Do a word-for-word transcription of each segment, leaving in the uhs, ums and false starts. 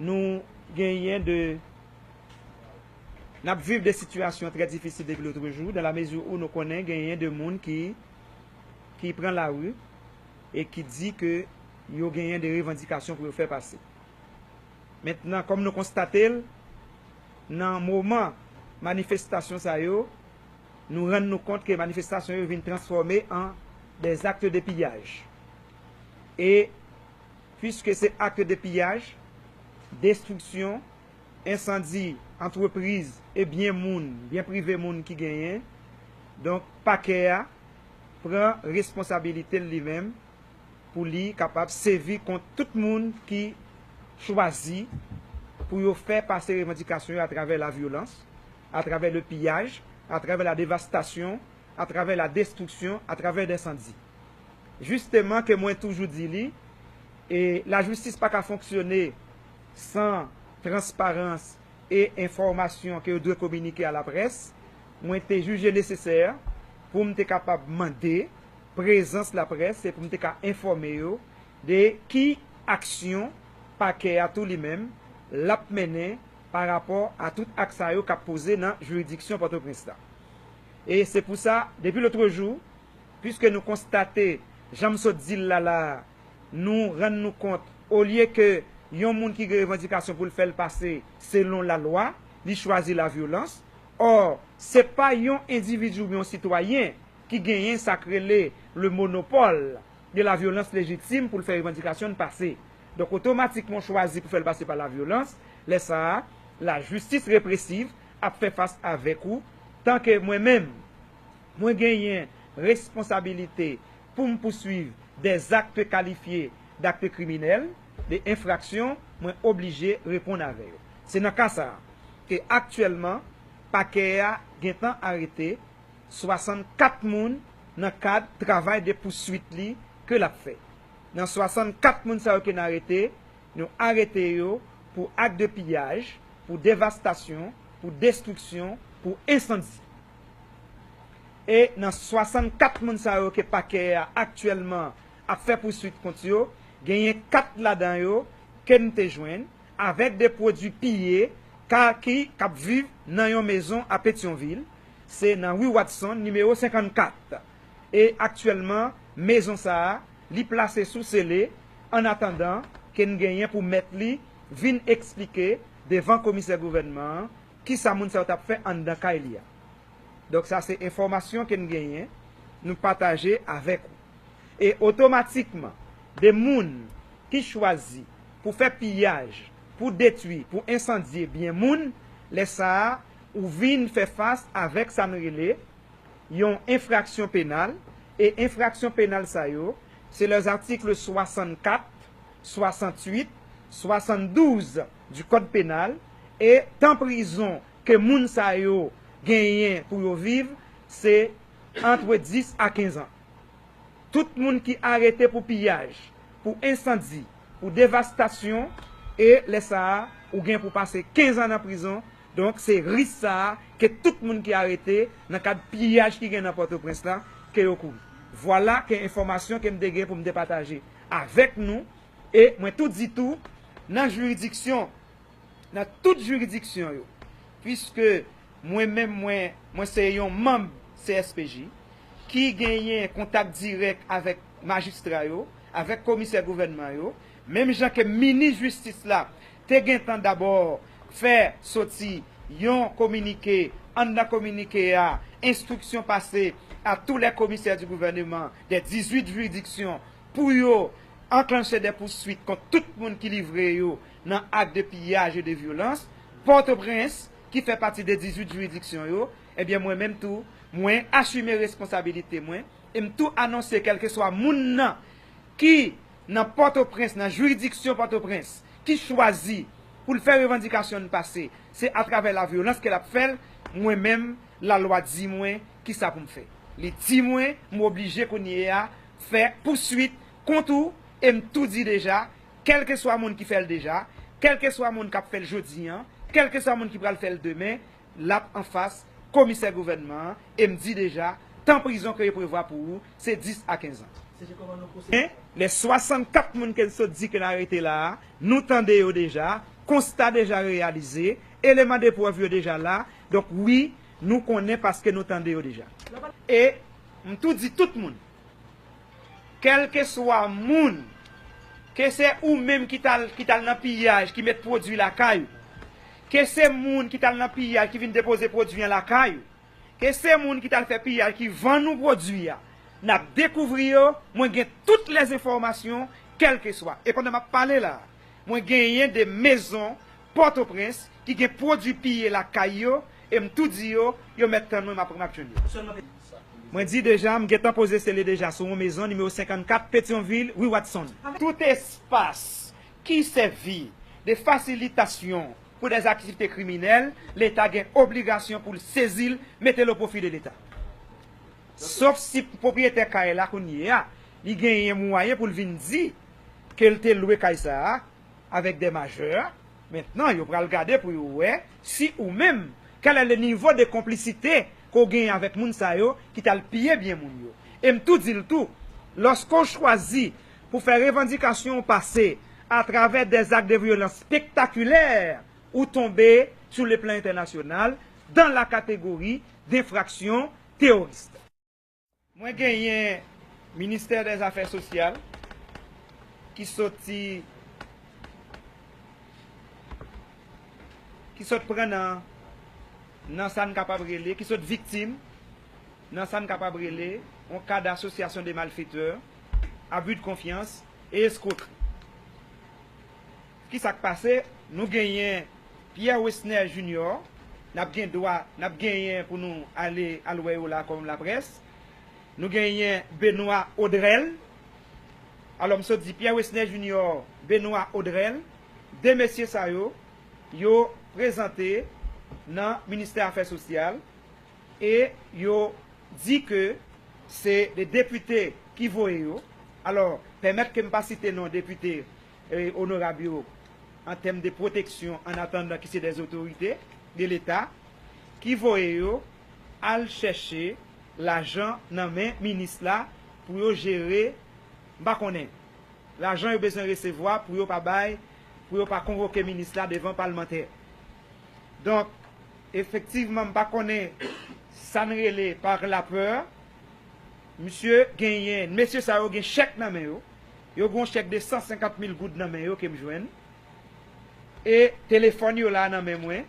Nou genyen de, n ap viv de sitiyasyon trè difisil depi lotrejou, dans la mesure où nou konnen genyen de moun ki, ki pran lari e ki di ke yo genyen de revandikasyon pou yo fè pase. Mentnan, kòm nou konstate l, nan moman manifestasyon sa yo, nou rann nou kont ke manifestasyon yo vin transfòme an des actes de pillage. E, puiske se acte de piyaj, destriksyon, ensandi antrepriz e byen moun, byen prive moun ki genyen, donk, pakè a pran responsabilite l li menm pou li kapab sèvi kont tout moun ki chwazi pou yo fè pase revandikasyon yo atravè lavyolans, atravè le piyaj, atravè la devastasyon, atravè la destriksyon, atravè densandi. Jisteman, ke mwen toujou di li, e lajistis pa ka fonksyone san transparans e enfòmasyon ke yo dwe kominike a laprès, mwen te jije nesesè pou m te kapab mande prezans laprès e pou m te ka enfòme yo de ki aksyon pakè a tou li menm l ap mennen pa rapò a tout ak sa yo k ap poze nan jiridiksyon Pòtoprens la. E se pou sa, depi lotrejou, piske nou konstate, jan m sot di l la la a, nou rann nou kont, olye ke yon moun ki gen revandikasyon pou l fè l pase selon lalwa, li chwazi lavyolans. Ò, se pa yon endividi oubyen yon sitwayen ki genyen sa k rele le monopòl de la vyolans lejitim pou l fè revandikasyon l pase. Donk, otomatikman, w chwazi pou fè l pase pa lavyolans. Lè sa a, lajistis represiv ap fè fas avèk ou, tan ke mwen menm, mwen genyen responsabilite pou m pouswiv des actes qualifiés d'actes criminels, de enfraksyon, mwen oblije reponn avè yo. Se nan ka sa a ke aktyèlman, pakè a gentan arete swasannkat moun nan kad travay de pouswit li ke l ap fè. Nan swasannkat moun sa yo ke n arete, nou arete yo pou ak de piyaj, pou devastasyon, pou destriksyon, pou ensandi. E nan swasannkat moun sa yo ke pakè a aktyèlman ap fè pouswit kont yo, genyen kat ladan yo ke n te jwenn avèk de pwodui piye ka ki k ap viv nan yon mezon a Petyonvil, se nan ri Watson, nimewo senkannkat. E aktyèlman, mezon sa a, li plase sou sele, annatandan ke n genyen pou mèt li vin eksplike devan komisè gouvènman an kisa moun sa yo t ap fè anndan kay li a. Donk, sa se enfòmasyon ke n genyen, nou pataje avèk ou. E otomatikman, de moun ki chwazi pou fè piyaj, pou detwi, pou ensandye byen moun, lè sa a, ou vin fè fas avèk sa n rele yon enfraksyon penal, e enfraksyon penal sa yo, se les articles soixante-quatre, soixante-huit, soixante-douze du Code pénal, e tan prizon ke moun sa yo genyen pou yo viv, se antre dis a kenz an. Tout moun ki arete pou piyaj, pou ensandi, pou devastasyon, e lè sa a, ou gen pou pase kenz an nan prizon. Donk, se risk sa a ke tout moun ki arete nan kad piyaj ki gen nan Pòtoprens la, ke yo kouri. Vwala ke enfòmasyon ke m te gen pou m te pataje avèk nou, e mwen tou di tou, nan jiridiksyon, nan tout jiridiksyon yo, piske mwen menm, mwen, mwen se yon manm C S P J ki genyen kontak dirèk avèk majistra yo, avèk komisè gouvènman yo, menm jan ke minis jistis la te gentan dabò fè soti yon kominike, anndan kominike a, enstriksyon pase à tous les commissaires du gouvernement des dix-huit juridictions pou yo anklanche de pouswit kont tout moun ki livre yo nan ak de piyaj e de vyolans. Pòtoprens, ki fè pati de dizwit jiridiksyon yo, ebyen, mwen menm tou, mwen asime responsabilite mwen, e m tou anonse kèlkeswa moun nan ki nan Pòtoprens, nan jiridiksyon Pòtoprens, ki chwazi pou l fè revandikasyon n pase, se atravè lavyolans ke l ap fè l, mwen menm, lalwa di mwen kisa pou m fè. Li di mwen, m oblije kounye a fè pouswit kont ou, e m tou di deja, kèlkeswa moun ki fè l deja, kèlkeswa moun k ap fè l jodi an, kèlkeswa moun ki pral fè l demen, l ap anfas komisè gouvènman an, e m di deja, tan prizon ke yo prevwa pou ou, se dis a kenz an. Men, lè swasannkat moun ke n sot di ke n arete la a, nou tande yo deja, Konsta deja reyalize, eleman de prèv yo deja la, donk wi, nou konnen paske nou tande yo deja. E m tou di tout moun, kèlkeswa moun, ke se ou menm ki t al, ki t al nan piyaj, ki met pwodui lakay ou, ke se moun ki t al nan piyaj, ki vin depoze pwodui an lakay ou, ke se moun ki t al fè piyaj, ki vann ou pwodui a, n ap dekouvri yo, mwen gen tout lèzenfòmasyon, kèlkeswa. E pandan m ap pale la, mwen genyen de mezon Pòtoprens ki gen pwodui piye lakay yo, e m tou di yo, yo mèt tann mwen, m ap, m ap jwenn yo. Mwen di deja, m gentan poze sele deja sou yon mezon nimewo senkannkat Petyonvil, ri Watson. Tout espas ki sèvi de fasilitasyon pou dèzaktivite kriminèl, Leta gen obligasyon pou l sezi l, mete l o pwofi de Leta. Sof si pwopriyetè kay la kounye a, li genyen mwayen pou l vin di ke l te lwe kay sa a avèk de majè. Mentnan, yo pral gade pou yo wè si ou menm, quel est le niveau de complicité ke w genyen avèk moun sa yo ki t al piye byen moun yo. E m tou di l tou, lòske w chwazi pou fè revandikasyon w pase atravè des actes de violence spectaculaires, ou tonbe sou le plan entènasyonal dans la catégorie d'infraction terroriste. Mwen genyen Ministè dè Zafè Sosyal ki soti, ki sot pran nan, nan sa n kapab rele, ki sot viktim nan sa n kapab rele yon ka d'association de malfaiteurs, abus de confiance et escroquerie. Kisa k pase? Nou genyen Pierre Wesner Junior, n ap gen dwa, n ap genyen pou nou ale al wè yo la kòm laprès. Nou genyen Benoît Audrel. Alò, m sot di Pierre Wesner Junior, Benoît Audrel, de mesye sa yo, yo prezante nan Ministè Afè Sosyal e yo di ke se de depite ki voye yo. Alò, pèmèt ke m pa site non depite, e, onorab yo, an tèm de pwoteksyon, an atandan ki se dè otorite de Leta, ki voye yo al chèche lajan nan men minis la pou yo jere, m pa konnen, lajan yo bezwen resevwa pou yo pa bay, pou yo pa konvoke minis la devan palmantè. Donk, efektivman, m pa konnen sa n rele par la peur. Misye genyen, mesye sa yo gen chèk nan men yo. Yo gen yon chèk de san senkant mil goud nan men yo ke m jwenn. E telefòn yo la nan men mwen.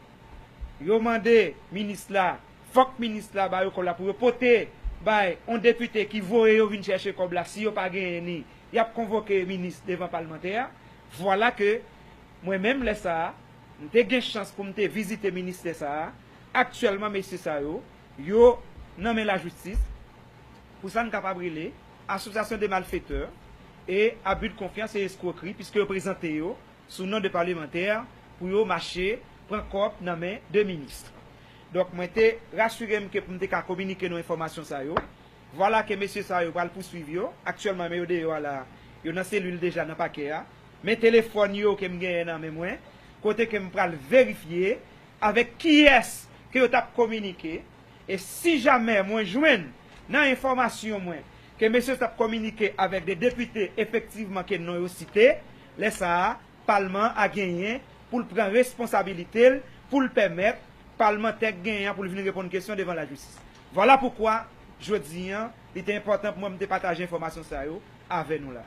Yo mande minis la, fòk minis la ba yo kòb la pou yo pote bay yon depite ki voye yo vin chèche kòb la. Si yo pa genyen ni, y ap konvoke minis devan palmantè a. Vwala ke mwen menm, lè sa a, m te gen chans pou m te vizite ministè sa a. Aktyèlman, mesye sa yo, yo nan men lajistis pou sa n kapab rele association de malfaiteurs et abus de confiance et escroquerie, piske yo prezante yo sou non de palemantè pou yo mache pran kòb nan men de minis. Donk, mwen te rasire m ke pou m te ka kominike nou enfòmasyon sa yo. Vwala ke mesye sa yo pral pouswiv yo. Aktyèlman, men yo deyò a la, yo nan selil deja nan pakè a. Men telefòn yo ke m genyen nan men mwen, kote ke m pral verifye avèk kiyès ke yo t ap kominike. E si jamè mwen jwenn nan enfòmasyon mwen ke mesye t ap kominike avèk de depite efektivman ke non yo site, lè sa a, palman a genyen pou l pran responsabilite l, pou l pèmèt palmantè k genyen an pou l vin reponn kesyon devan lajistis. Vwala poukwa, jodi a, li te enpòtan pou mwen m te pataje enfòmasyon sa yo avè nou la.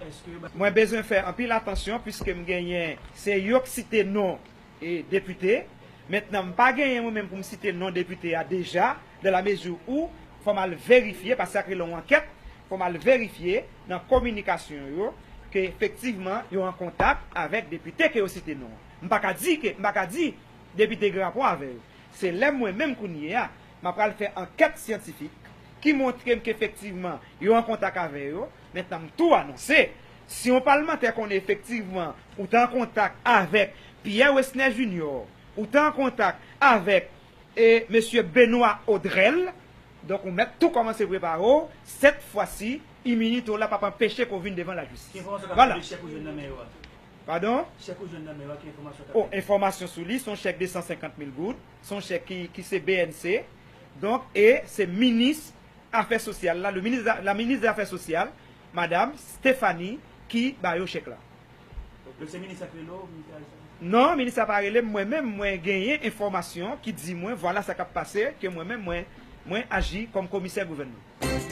Mwen bezwen fè anpil atansyon, piske m genyen, se yo k site non e depite. Mentnan, m pa genyen mwen menm pou m site non depite a deja, dans la mesure où fò m al verifye, paske sa k rele yon ankèt, fò m al verifye nan kominikasyon yo ke efektivman yo an kontak avèk depite ke yo site non an. M pa ka di ke, m pa ka di depite gen rapò avè yo. Se lè mwen menm kounye a, m ap pral fè ankèt syantifik ki montre m ke efektivman yo an kontak avè yo. Mentnan, m tou anonse, si yon palmantè konnen efektivman ou te an kontak avèk Pierre Wesner Junior, ou te an kontak avèk, e, mesye Benoît Audrel, donk ou mèt tou kòmanse prepare w, sèt fwa si, iminite w la p ap anpeche ke w vin devan lajistis. Ki enfòmasyon k ap Vwala. Sou chèk ou jwenn nan men yo a? Padon? Chèk ou jwenn nan men yo a, ki enfòmasyon k ap O, enfòmasyon sou li, se yon chèk de san senkant mil goud, se yon chèk ki, ki se B N C, donk, e se minis afè sosyal la, le ministre, la ministre des Affaires sociales, madam Stéphanie, ki ba yo chèk la. Donk se minis la k rele w pou te aji? Non, minis la pa rele m, mwen menm mwen genyen enfòmasyon ki di mwen vwala sa k ap pase, ke mwen menm mwen mwen aji kòm komisè gouvènman.